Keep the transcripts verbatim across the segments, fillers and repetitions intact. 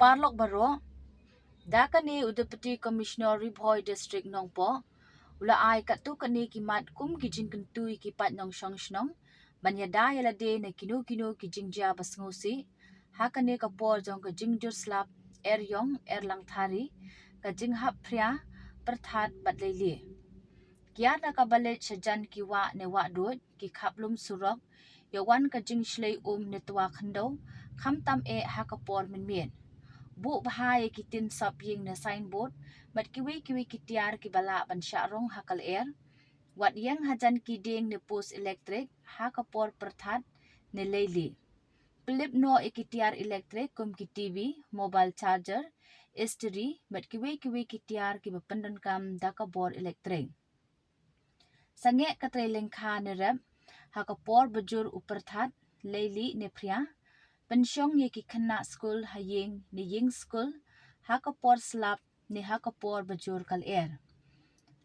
Paralok baroh, da kane u Deputy Commissioner Ri Bhoi District Nongpoh u la ai katto katne ki mat kum ki jingkyntu ïa ki paid nongshong shnong ban ïada ïa lade na kino kino ki jingjia ba sngewsih ha kane ka por jong ka jingjur slap er ïong er langthari, ka jinghap phria, pyrthat bad leilieh. Kiar da kaba leit shajan ki wah ne wahduid, ki khaplum surok, ïa wan ka jingshlei um ne twa khyndew, khamtam eh ha ka por mynmiet. Buh bha ïa ki tin sop ïing ne signboard bad kiwei kiwei ki tiar kiba lah ban shah rong ha ka lyer. Wat ïeng hajan ki dieng ne post elektrik ha ka por pyrthat ne leilieh. Pynlip noh ïa ki tiar elektrik kum ki TV, mobile charger, istri bad kiwei kiwei ki tiar kiba pyndonkam da ka bor elektrik. Sangeh ka trei lyngkha ne rep ha ka por bajur u pyrthat, leilieh ne phria. Pynshong ïa ki khynnah skul ha ïing ne ïing skul ha ka por slap ne ha ka por bajur ka lyer.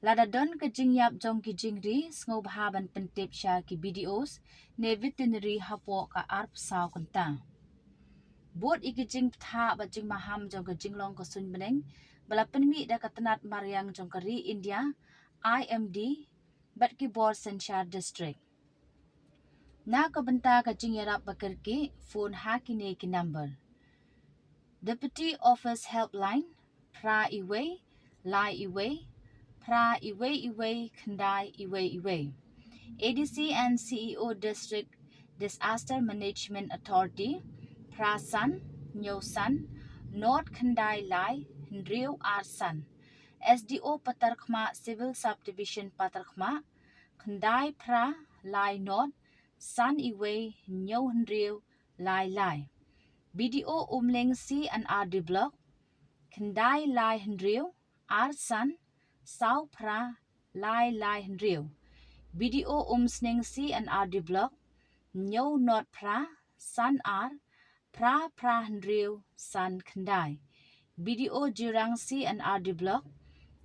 Lada don ka jingïap jong ki jingri, sngewbha ban pyntip sha ki BDOs ne veterinary hapoh ka arphew saw kynta. Bud ïa ki jingbthah bad jingmaham jong ka jinglong ka suiñ bneng ba la pynmih da ka tnat mariang jong ka ri India, IMD bad ki bor synshar district. Na ka bynta ka jingïarap ba kyrkieh, phone ha kine ki number: Deputy Office Helpline, phra iwei, lai iwei, phra iwei iwei, khyndai iwei iwei. ADC and CEO District Disaster Management Authority, phra san, hynñiew san, nod khyndai lai, hynriew ar san. SDO Patharkhmah, Civil Subdivision Patharkhmah, khyndai phra, lai nod, san iwei, hynñiew hynriew, lai lai. BDO Umling C&RD Block, khyndai lai hynriew, ar san, saw phra, lai lai hynriew. BDO Umsning C&RD Block, hynñiew nod phra, san ar, phra phra hynriew, san khyndai. BDO Jirang C&RD Block,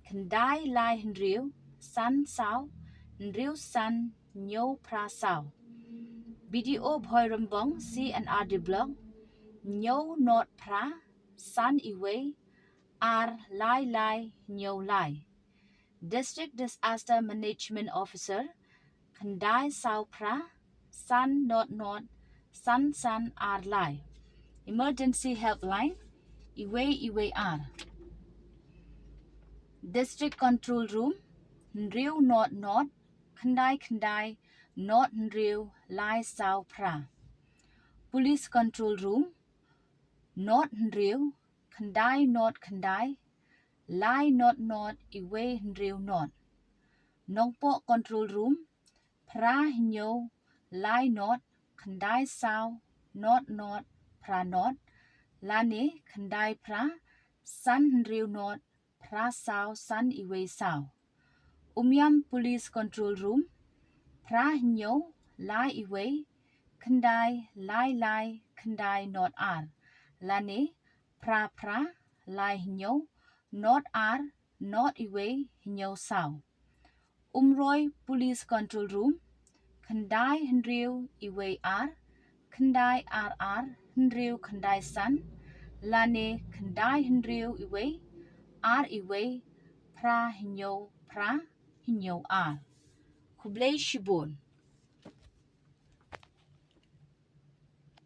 khyndai lai hynriew, san saw, hynriew san, hynñiew phra saw. BDO Bhoirymbong C&RD Block, hynñiew nod phra, san iwei, ar lai lai, hynñiew lai. District Disaster Management Officer, khyndai saw phra, san nod nod, san san ar lai. Emergency Helpline, iwei iwei ar. District Control Room, hynriew nod nod, khyndai khyndai, nod hynriew, lai saw phra. Police Control Room, nod hynriew, khyndai nod khyndai, lai nod nod, iwei hynriew nod. Nongpoh Control Room, phra hynñiew, lai nod, khyndai saw, nod nod, phra nod, lane khyndai phra, san hynriew nod, phra saw, san iwei saw. Umiam Police Control Room, phra hynñiew, lai iwei, khyndai lai lai, khyndai nod ar, lane phra phra, lai hynñiew, nod ar, nod iwei, hynñiew saw. Umroi Police Control Room, khyndai hynriew, iwei ar, khyndai ar ar, hynriew khyndai san, lane khyndai hynriew, iwei ar iwei, phra hynñiew phra, hynñiew ar. Khublei shibun.